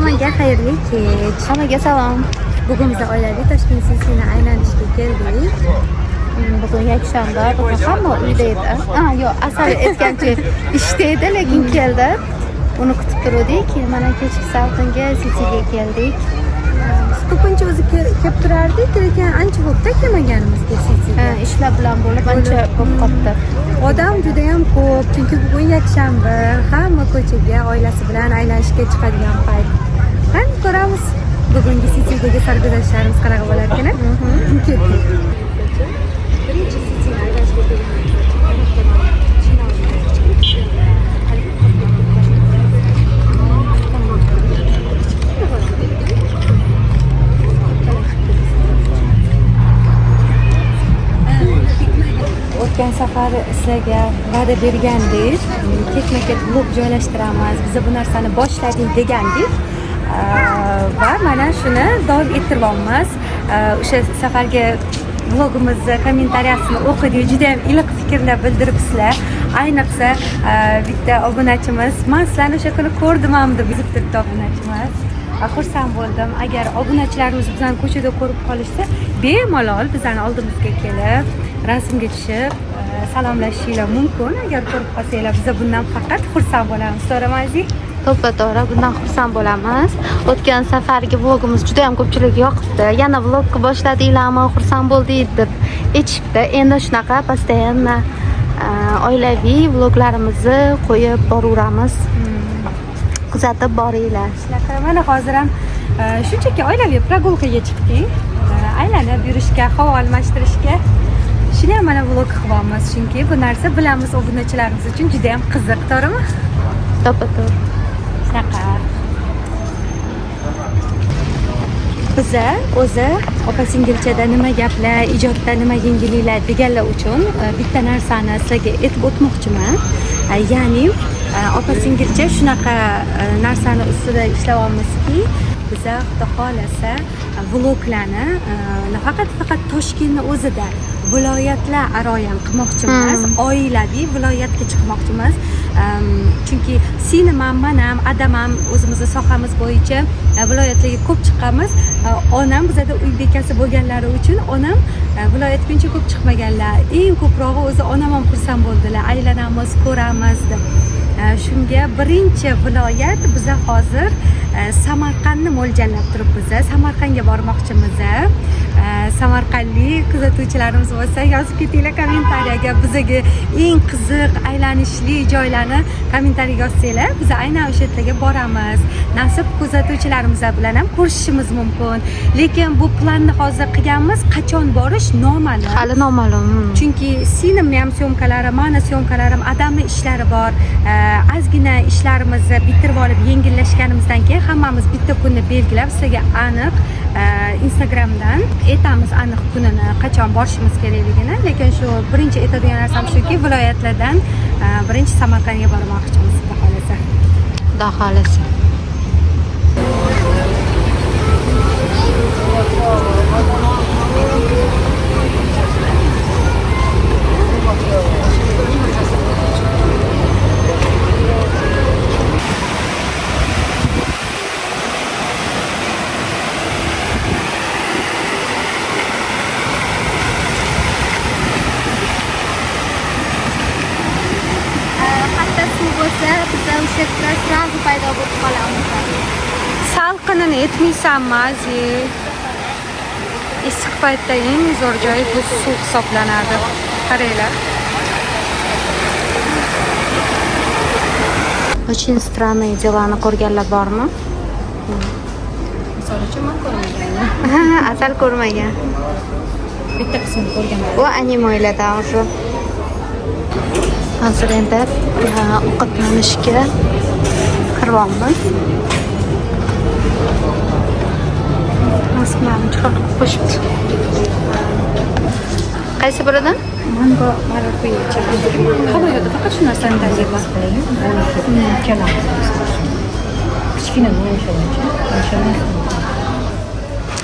Hammaga xayrli kech. Hammaga salom. Bugun biz oilaviy Toshkent Cityni aylanishga keldik. Bugun yakshanba, bugun hamma uyda edi. Ha, yo'q, Asal aytgancha ishda edi, lekin keldi. Uni kutib turuvdik. Mana kechki salqinga Cityga keldik. Biz ko'pincha o'zi kelib turardik, lekin ancha bo'libdi kelmaganimizga Cityga. Ha, ishlar bilan bo'lib ancha bo'lib qolibdi. Odam juda ham ko'p, chunki bugun yakshanba, hamma ko'chaga oilasi bilan aylanishga chiqadigan payt. Qani ko'ramiz bugungi Citydagi sarguzashtlarimiz qanaqa bo'larkan? Ketdik. Birinchi Cityni aylanishga O'tgan safar sizlarga va'da bergandik, ketma-ket vlog joylashtiramiz, biz bu narsani boshladik degandik. Va mana shuni davom ettiryapmiz. O'sha safargi vlogimizni kommentariyasini o'qidik, juda ham iliq fikrlar bildiribsizlar. Ayniqsa bitta obunachimiz, "Men sizlarni o'sha kuni ko'rdim ham" deb yozib turibdi obunachimiz. Xursand bo'ldim. Agar obunachilarimiz bizani ko'chada ko'rib qolishsa, bemalol bizani oldimizga kelib, rasmga tushib, salomlashishinglar mumkin. Agar ko'rib qolsanglar, biz bundan faqat xursand bo'lamiz. To'g'rimi, Aziz? To'ppa-to'g'ri, bundan xursand bo'lamiz. O'tgan safargi vlogimiz juda ham ko'pchilikka yoqibdi. Yana vlogni boshladinglarmi, xursand bo'ldik deb aytishibdi. Endi shunaqa постоянно oilaviy vloglarimizni qo'yib boraveramiz. Kuzatib boringlar. Shunaqa mana hozir ham shunchaki oilaviy прогулка ga chiqdik. Aylanib yurishga, havo almashtirishga. Shuni ham mana vlog qilyapmiz, chunki bu narsa bilamiz obunachilarimiz uchun juda ham qiziq, to'g'rimi? To'ppa-to'g'ri. Shunaqa. Biza o'zi opa singilchada nima gaplar, ijodda nima yangiliklar deganlar uchun bitta narsani sizlarga aytib o'tmoqchiman. Ya'ni opa singilcha shunaqa narsani ustida ishlayapmizki, biza xudo xohlasa vloglarni nafaqat faqat Toshkentni o'zida viloyatlar aro ham qilmoqchimiz, oilaviy viloyatga chiqmoqchimiz. Chunki singlim ham, man ham, adam ham o'zimizni sohamiz bo'yicha viloyatlarga ko'p chiqqanmiz. Onam bizada uy bekasi bo'lganlari uchun onam viloyatga uncha ko'p chiqmaganlar. Eng ko'prog'i o'zi onam ham xursand bo'ldilar. Aylanamiz, ko'ramiz deb. Shunga birinchi viloyat biza hozir Samarqandni mo'ljallab turibmiz. Samarqandga bormoqchimiz. Samarqandlik kuzatuvchilarimiz bo'lsa, yozib ketinglar kommentariyaga. Bizaga eng qiziq aylanishli joylarni kommentariyaga yozsanglar, biz aynan o'sha yerlarga boramiz. Nasib kuzatuvchilarimiz bilan ham ko'rishishimiz mumkin. Lekin bu planni hozir qilganmiz, qachon borish noma'lum. Hali noma'lum. Chunki singlimni ham syomkalari, mani syomkalarim, adamni ishlari bor. Ozgina ishlarimizni bitirib olib, yengillashganimizdan keyin hammamiz bitta kunni belgilab, sizlarga aniq Instagramdan aytamiz aniq kunini, qachon borishimiz kerakligini. Lekin shu birinchi aytadigan narsam shuki, viloyatlardan birinchi Samarqandga bormoqchimiz, xudo xohlasa. Xudo xohlasa. Hatto suv bo'lsa, biz o'sha yerda сразу paydo bo'lib qolamiz. Salqinini aytmaysanmi, Aziz? Issiq paytda eng zo'r joyi bu suv hisoblanadi. Qaranglar. Очень странные дела ni ko'rganlar bormi? Misol uchun men ko'rmaganman. Asal ko'rmagan. Bitta qismini ko'rganman. Bu animoylardan уже. Hozir endi ovqatlanishga kiryapmiz. Rasmlarni chiroyli qilib qo'yishibdi. Qaysi biridan? Mango marakuya. Hamma yoqda faqat shu narsani tanlayman. Kichkina bo'lsa.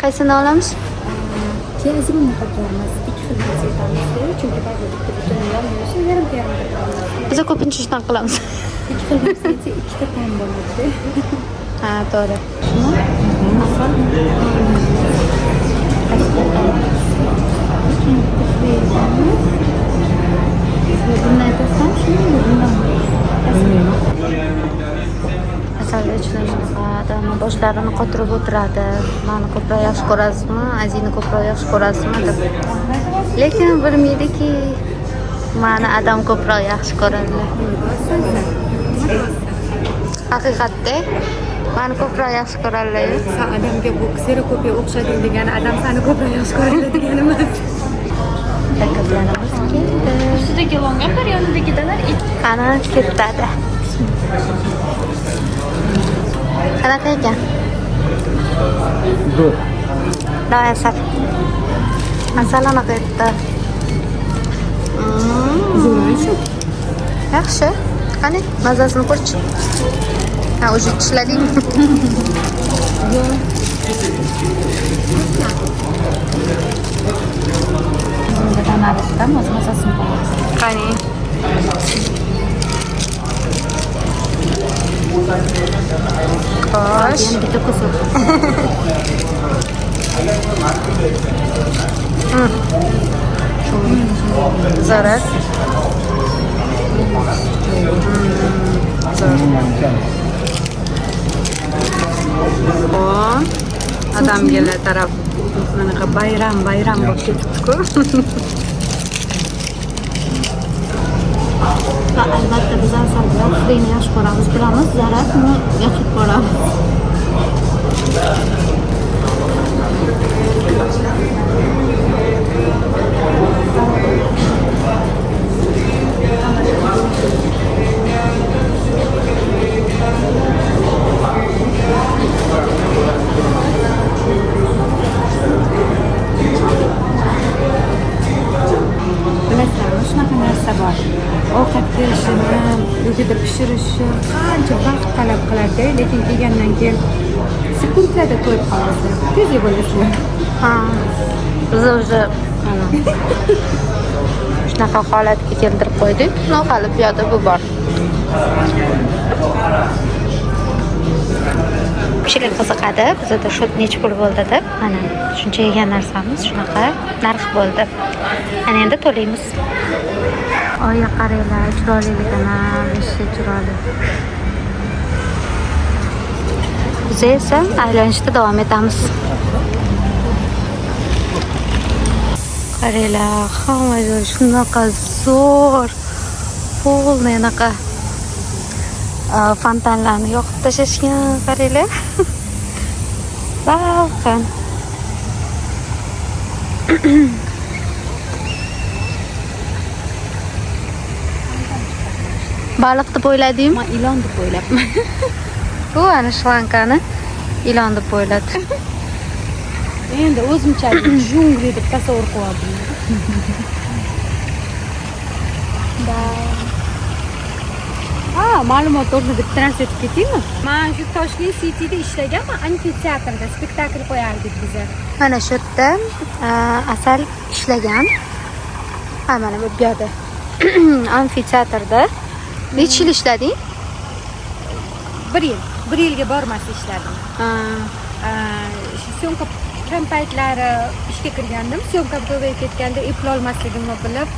Qaysini olamiz? Keyin buni qo'yamiz. Ikki xil narsa aytamiz, chunki baribir bitta butun olmaymiz, yarimta yarimta qilamiz. Biz ko'pincha shunaqa qilamiz. Ikki xil narsa aytsa ikkita ta'm bo'ladi. Ha, to'g'ri. Shuni? Asal. Keyin bitta free etamiz. Bundan aytasizmi, shuni bundan? Bilmayman. Asal ichida shunaqa odamni boshlarini qotirib o'tiradi. Mani ko'proq yaxshi ko'rasizmi, Azini ko'proq yaxshi ko'rasizmi deb. Lekin bilmaydiki, mani adam ko'proq yaxshi ko'radilar. Haqiqatda mani ko'proq yaxshi ko'radilar. San adamga bu kserokopiya o'xshading degani adam seni ko'proq yaxshi ko'radi degani emas. Zakazlarimiz keldi. Ustidagi longan bir, yonidagi dalar. Qani ketadi. Qanaqa ekan? Zo'r. Давай, asal. Asal anaqa etdi. Zo'r. Yaxshi. Qani, mazasini ko'rchi. Ha, уже tishlading. Yo'q. Bundan o'z mazasini ko'ramiz. Qani. Xo'sh. Yana bitta кусок. Zo'r. A? Zo'r. O, adamgalar taraf manaqa bayram bayram bo'lib ketibdi-ku. Va albatta biz asal bilan frini yaxshi ko'ramiz. Bilamiz, zarar, uni yaxshi ko'ramiz. Bilasizlarmi, shunaqa narsa bor. Ovqat kelishini, yoki pishirishi qancha vaqt talab qiladi, lekin kelgandan keyin sekundlarda to'yib qolasizlar. Tez yeb olasizlar. Ha. Biz уже mana shunaqa holatga keltirib qo'ydik. Но, hali piyoda bu bor. Ko'pchilik qiziqadi, bizada счёт necha pul bo'ldi deb. Mana shuncha yegan narsamiz shunaqa narx bo'ldi. Ana endi to'laymiz. Oyi, qaranglar, chiroyliligini, вообще chiroyli. Biz esa aylanishda davom etamiz. Qaranglar, hamma joy shunaqa zo'r. Полный anaqa fontanlarni yoqib tashlashgan, qaranglar. Salqin. Baliq deb o'yladingmi? Men ilon deb o'ylabman. Bu ana shlankani ilon deb o'yladi. Endi o'zimchalik jungli deb tasavvur qilyapman. Да. Ha, ma'lumot o'rnida bitta narsa aytib ketaymi? Man shu Toshkent Cityda ishlaganman, amfiteatrda spektakl qo'yardik biza. Mana shu yerda Asal ishlagan. Ha, mana bu yoqda. Amfiteatrda. Necha yil ishlading? Bir yil, bir yilga bormas ishladim. Shu съёмка kam paytlari ishga kirgandim. Съёмка ko'payib ketganda eplolmasligimni bilib,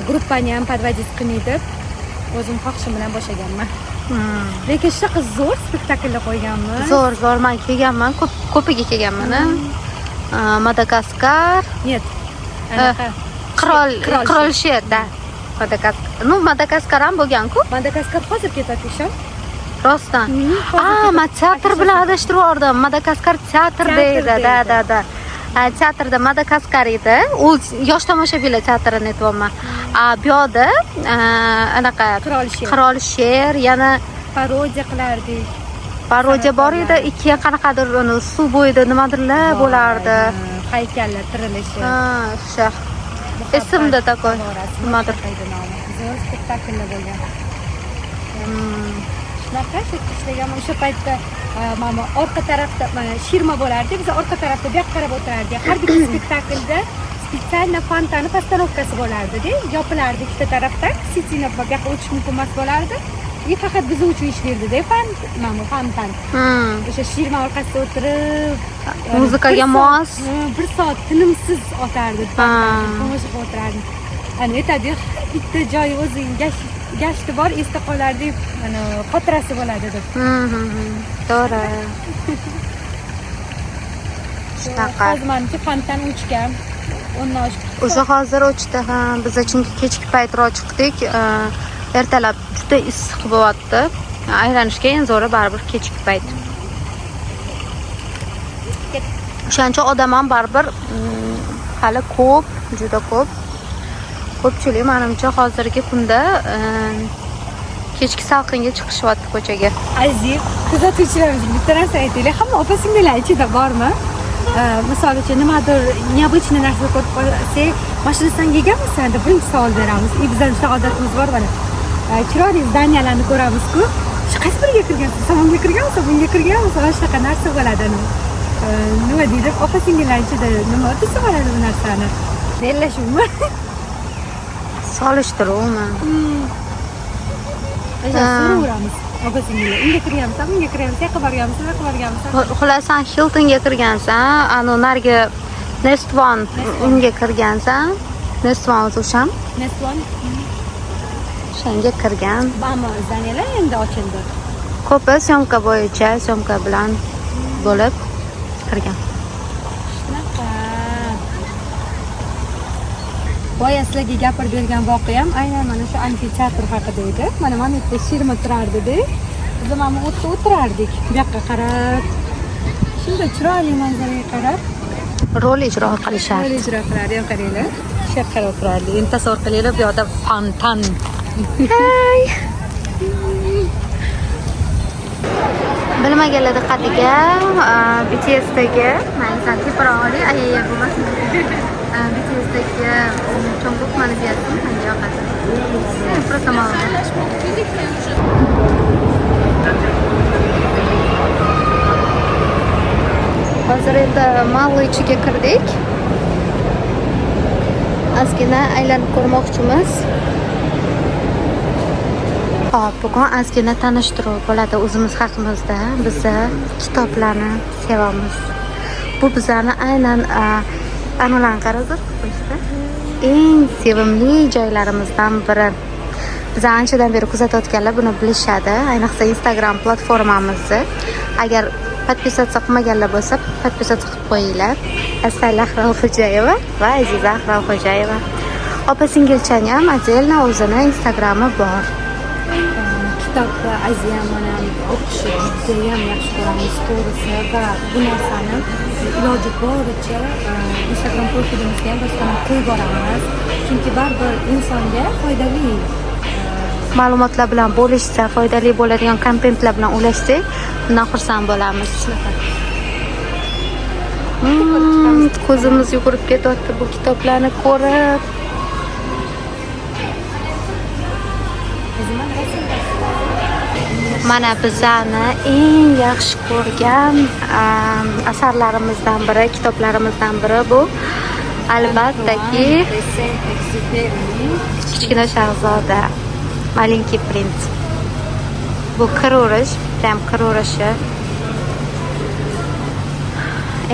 gruppani ham подводить qilmay deb o'zim xohishim bilan boshlaganman. Lekin shunaqa zo'r spektakllar qo'yganmiz. Zo'r, zo'r. Men kelganman, ko'p ko'piga kelganman. A? Madagaskar, Нет. Anaqa qirol Qirol qirol sher, да. Madagaskar. Ну, Madagaskar ham bo'lgan-ku. Madagaskar hozir ketadi isham. Rostdan. Hozir A, ketadi. man teatr bilan adashtirib yubordim. Madagaskar teatrda edi. Teatrda Да, edi. да, да. A, teatrda Madagaskar edi. U yosh tomoshabinlar teatrini aytyapman. A, bu yoqda anaqa Qirol sher. Qirol sher, yana Parodiya qilardik. Parodiya bor edi. Ikki qanaqadir uni suv bo'yida nimadirlar bo'lardi. Haykallar tirilishi. Ha, o'sha. Muhabbat Esimda такой. favorasi, Nimadir. shunaqa edi nomi. Zo'r spektakllar bo'lgan. Shunaqa shu yerda ishlaganman. O'sha paytda mana orqa tarafda mana ширма bo'lardi. Biz orqa tarafda bu yoqqa qarab o'tirardik. Har bitta spektaklda специально fontani постановка si bo'lardi-da. Yopilardi ikkita tarafdan. Cityni bu yoqqa o'tish mumkin emas bo'lardi. И faqat biz uchun ishlardida mana fontan. O'sha shirma orqasida o'tirib, Muzikaga mos. Bir soat tinimsiz otardi. Tomosha qilib o'tirardim. Hani aytadi, har bitta joyi o'zining gashti bor, esda qolardi, mana xotirasi bo'ladi deb. To'g'ri. Shunaqa. Hozir manimcha fontan o'chgan. O'ndan oshib. O'zi hozir o'chdi, ha. Biz chunki kechki paytroq chiqdik. Ertalab juda issiq bo'lyapti. Aylanishga eng zo'ri baribir kechki payt. O'shancha odam ham baribir hali ko'p, juda ko'p. Ko'pchilik manimcha hozirgi kunda kechki salqinga chiqishyapti ko'chaga. Aziz kuzatuvchilarimizga bitta narsa aytaylik. Hamma opa singillar ichida bormi? Misol uchun nimadir необычный narsa ko'rib qolsak, mashina san yeganmisan deb birinchi savol beramiz. И bizdan shunaqa odatimiz bor mana. Chiroyli здания larni ko'ramiz-ku. Shu qaysi biriga kirgansiz? Sen bunga kirganmisan, bunga kirganmisan? Mana shunaqa narsa bo'ladi. Nima deydi? Opa singillar ichida nima desa bo'ladi bu narsani? Bellashuvmi? Solishtiruvmi? So'raveramiz. Opa singillar, unga kirganmisan, bunga kirganmisan, yoqqa borganmisan, yoqqa borganmisan. Xullas, sen Hiltonga kirgansan, anu narigi Nest One unga kirgansan. Nest One o'zi o'sham. Nest One. O'shanga kirgan. Ammo здания lar endi ochildi. Ko'pi syomka bo'yicha, syomka bilan bo'lib kirgan. Shunaqa. Boya sizlarga gapirib bergan voqeam aynan mana shu amfiteatr haqida edi. Mana bu yerda shirma turardi-da. Biz mana bu yerda o'tirardik. Bu yoqqa qarab, shunday chiroyli manzaraga qarab rol ijro qilishardi. Rol ijro qilardi, ham qaranglar. Shu yoqqa qarab o'tirardik. Endi tasavvur qilinglar, bu yoqda fontan. Hey. Bilmaganlar diqqatiga, BTSdagi, mana teparoq oling, ay, ay, bo'lmasin. BTSdagi Jungkook mana bu yerda, menga yoqadi. Просто мало. Hozir endi Mallo ichiga kirdik. Ozgina aylanib ko'rmoqchimiz. Hop, bugun ozgina tanishtiruv bo'ladi o'zimiz haqimizda. Biz kitoblarni sevamiz. Bu bizlarni aynan anularni qaranglar, eng sevimli joylarimizdan biri. Biz anchadan beri kuzatayotganlar buni bilishadi. Ayniqsa Instagram platformamizni. Agar podpisatsiya qilmaganlar bo'lsa, podpisatsiya qilib qo'yinglar. Asal Ahralxo'jayeva va Aziza Ahralxo'jayeva. Opa singilchani ham отдельно o'zini Instagrami bor. Kitobni Aziza mana o'qishni juda ham yaxshi ko'ramiz, to'g'risi, va bu narsani iloji boricha Instagram profilimizga ham rostdan qo'yib boramiz. Chunki baribir insonga foydali ma'lumotlar bilan bo'lishsa, foydali bo'ladigan kontentlar bilan ulashsak, bundan xursand bo'lamiz. Ko'zimiz yugurib ketyapti bu kitoblarni ko'rib. Mana bizani eng yaxshi ko'rgan asarlarimizdan biri, kitoblarimizdan biri bu. Albattaki Kichkina shahzoda, Маленький принц. Bu kir urish, prям kir urishi.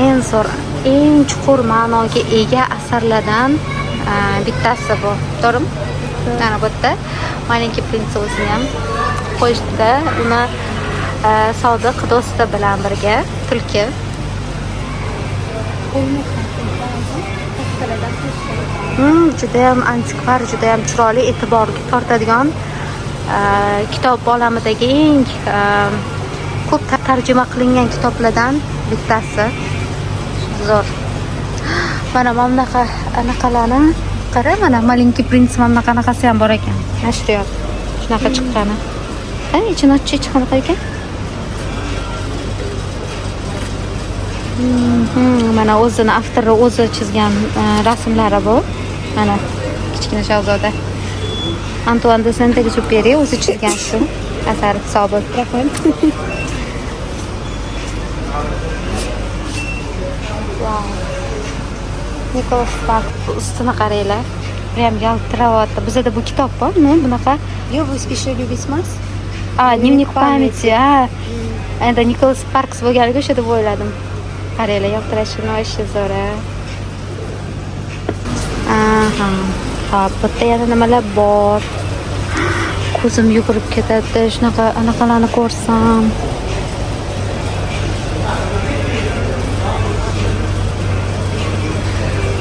Eng zo'r, eng chuqur ma'noga ega asarlardan bittasi bu. To'g'rimi? Mana bu yerda Маленький принц o'zini ham qo'yishdi. Uni sodiq do'sti bilan birga tulki. Juda ham antikvar, juda ham chiroyli, e'tiborga tortadigan kitob olamidagi eng ko'p tarjima qilingan kitoblardan bittasi. Zo'r. Mana bunaqa anaqalarni qara, mana Маленький принц mana bunaqa anaqasi ham bor ekan. Nashriyot. Shunaqa chiqqani. Qani ichini ochchi, ichi qanaqa ekan? Mana o'zini avtori o'zi chizgan rasmlari bu. Mana Kichkina shahzoda. Antoine de Saint-Exupéry o'zi chizgan shu asar hisobi. Rahmat. Wow. Nicholas Sparks ustini qaranglar. Prям yaltiryapti. Bizda bu kitob bor, nima bunaqa? Yo'q, bu еще любить mas. A, Дневник памяти. A. Endi Nikolas Sparks bo'lganligi o'sha deb o'yladim. Qaranglar, yaltirashini вообще zo'r. Aha. Hop, bu yerda yana nimalar bor? Ko'zim yugurib ketadi, shunaqa anaqalarni ko'rsam.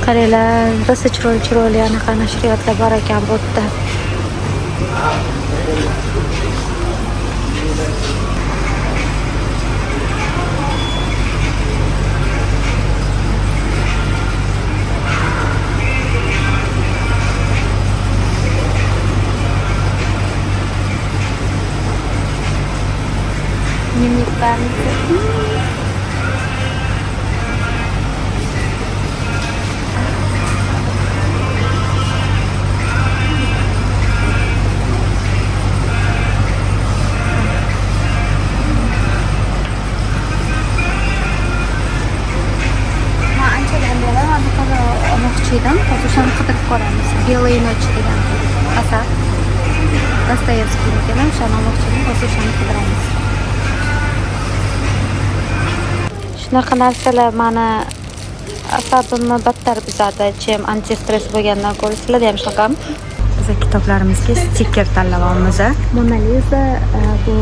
Qaranglar, rosa chiroyli chiroyli anaqa nashriyotlar bor ekan bu yerda. Дневник памяти. Man anchadan beri anaqa olmoqchi edim. Hozir o'shani qidirib ko'ramiz. Белые ночи degan asar. Dostoyevskiynikini o'shani olmoqchi edim. Hozir o'shani qidiramiz. Shunaqa narsalar mani asabimni battar buzadi. Chem antistress bo'lgandan ko'ra sizlarda ham shunaqami? Biz kitoblarimizga stiker tanlayapmiz. Mona Lisa bu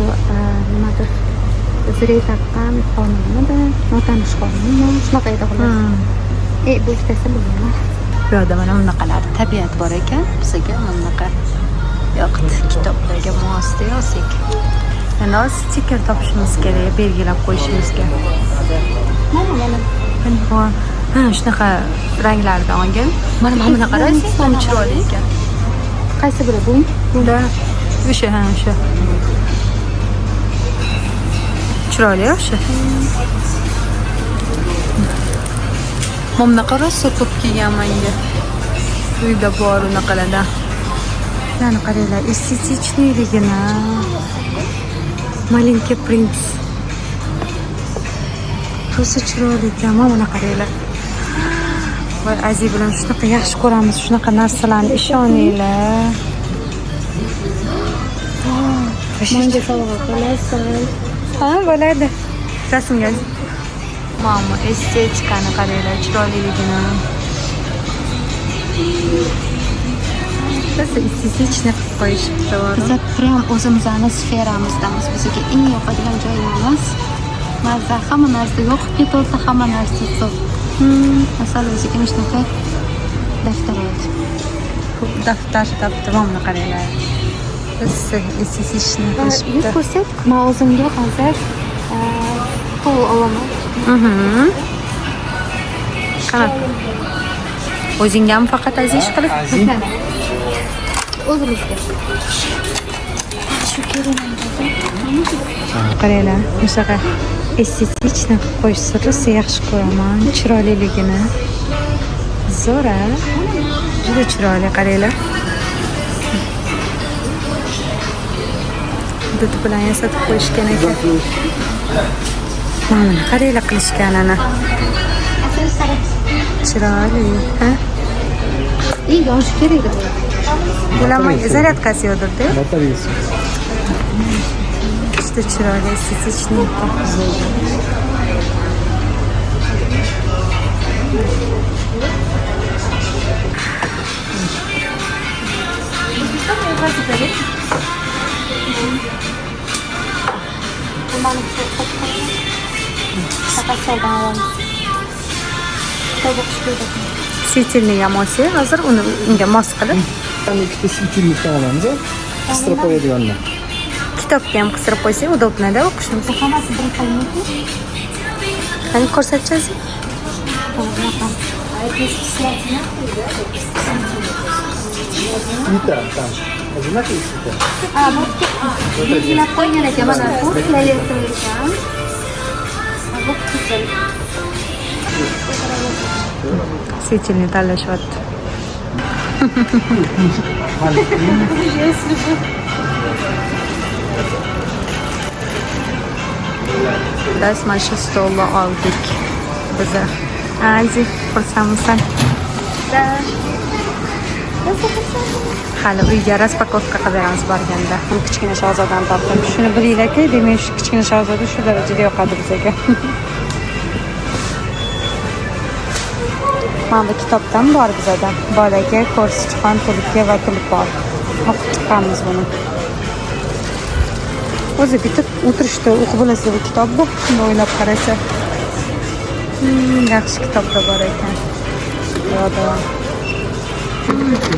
nimadir zire taqqan xonimmi, notanish xonimmi, shunaqa edi xullas. Bu ikkitasi bilmayman. Bu yerda mana bunaqalar tabiat bor ekan, bizga mana bunaqa yoqdi kitoblarga mosda yozsak. Endi stiker topishimiz kerak, belgilab qo'yishimizga. Mana mana. Ha, shunaqa ranglardan olgan. Mana mana bunaqa rang chiroyli ekan. Qaysi biri bu? Da. O'sha, ha, o'sha. Chiroyli o'sha. Mana bunaqa rosa ko'p kelgan menga. Uyda bor unaqalardan. Mana qaranglar, estetичныйligini. Маленький принц. Rosa chiroyli ekan, mana buni qaranglar. Voy, Aziz bilan shunaqa yaxshi ko'ramiz, shunaqa narsalarni, ishoninglar. Menga sovg'a qilasiz. Ha, bo'ladi. Rasmga. Mama, estetikani qaranglar, chiroyliligini. Rosa estetичный qilib qo'yishibdi. Biz prям o'zimizni sferamizdamiz. Bizga eng yoqadigan joyimiz. Mazza, hamma narsa yoqib ketaversa, hamma narsa zo'r. Masalan, o'ziga mana shunaqa daftar oldi. Ko'p daftar topdim, mana qaranglar. Rosa estetичный qilishibdi. Yuz ko'rsat, men o'zimga hozir pul olaman. Qana. O'zingami faqat aziz qilib? O'zimizga. Shu kerak menga. Qaranglar, shunaqa estetичный qilib qo'yishsa, rosa yaxshi ko'raman, chiroyliligini. Zo'r, a? Juda chiroyli, qaranglar. Did bilan yasatib qo'yishgan ekan. Mana buni qaranglar qilishganini. Chiroyli, ha? Yonishi kerak edi. Bular zaryadkasi yo'qdir-da? Batareyasi. Juda chiroyli, estetичный. Svitilni ham olsak, hozir uni unga mos qilib. Ikkita svitilnikdan olamiz, qistirib qo'yadiganlar. Kitobga ham qistirib qo'ysak, udobno-da o'qishimiz. Hammasi bir xilmi? Qani ko'rsatchisi? Цвета там. Одинаковые цвета? Belgilab qo'ygan ekan, mana bu фиолетовый ekan. Bu qizil. Svitilni tanlashyapti. Biz mana shu stolni oldik biza. Aziz, xursandmisan? Hali uyga распаковка qilib beramiz borganda. Kichkina shahzodani topdim. Shuni bilinglarki, demak, shu kichkina shahzoda shu darajada yoqadi bizga. Mana bu kitobdan bor bizada. Bolaka, ko'rsichqon, tulki va tulpor. O'qib chiqqanmiz buni. O'zi bitta o'tirishda o'qib olasizlar bu kitob bu. Shunda o'ylab qarasa. Yaxshi kitoblar bor ekan. Yo'q.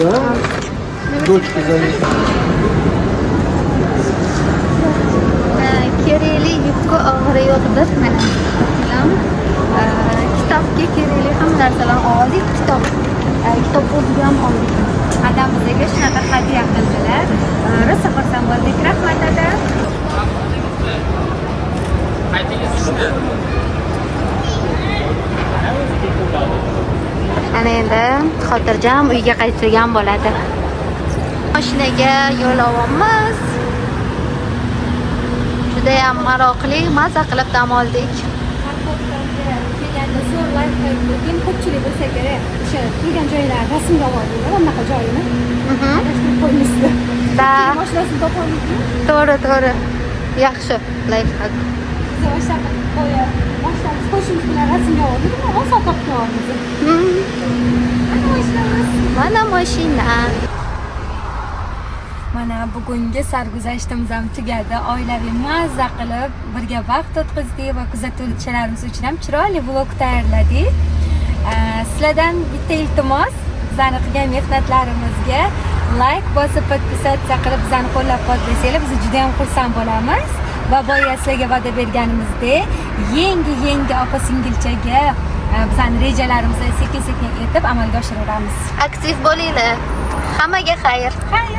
Да. Дочка зовут. Kerakli yukka og'iri yo'q deb mana bilan kitobga kerakli hamma narsalarni oldik. Kitob o'ziga ham oldik. Adam bizga shunaqa hadya qildilar. Rosa xursand bo'ldik. Rahmat, adam. Ana endi xotirjam uyga qaytsak ham bo'ladi. Mashinaga yo'l olamiz. Juda ham maroqli, maza qilib dam oldik. Kelganda zo'r лайфхак lekin ko'pchilik bilsa kerak. O'sha turgan joylar rasmga olinglar, anaqa joyini. Adashtirib qo'ymaysizlar. Da, Mashinasini topolmaydi. to'g'ri, to'g'ri. Yaxshi лайфхак. Biz o'sha qo'ya mashinamiz qo'shimiz bilan rasmga oldik, oson topib olamiz. Mana mashinamiz. Mana mashina. Mana bugungi sarguzashtimiz ham tugadi. Oilaviy mazza qilib birga vaqt o'tkazdik va kuzatuvchilarimiz uchun ham chiroyli vlog tayyorladik. Sizlardan bitta iltimos, bizani qilgan mehnatlarimizga like bosib, podpisatsiya qilib bizani qo'llab-quvvatlasanglar, biz juda ham xursand bo'lamiz. Va boya sizlarga va'da berganimizdek, yangi opa-singilchaga bizani rejalarimizni sekin-sekin etib amalga oshiraveramiz. Aktiv bo'linglar. Hammaga xayr. Xayr.